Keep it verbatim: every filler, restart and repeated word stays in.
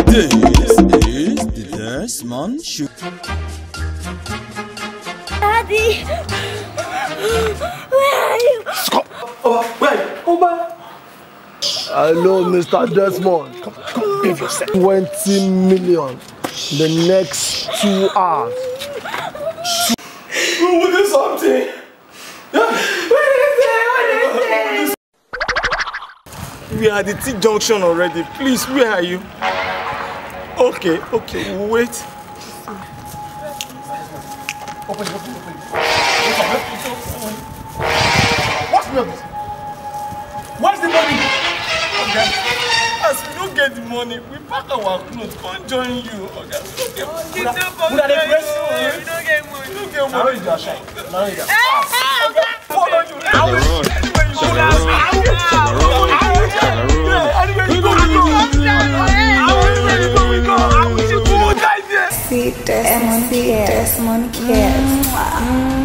This is the Desmond Show. Daddy, where are you? Hello, Mister Desmond. Come, come, behave yourself. Twenty million. The next two hours. We will do something. We are at the T junction already. Please, where are you? Okay, okay, we'll wait. Open it, open it, open it. What's the money? Where's the money? Okay. As we don't get the money, we pack our clothes, come join you. Okay. Una dey press you, eh? We don't get money. We don't get money. Arrange your shine. Arrange your shine. Follow you. I will. Anywhere you go, we go. Anywhere you go, we go. I will. See Desmond Cares. Desmond Cares.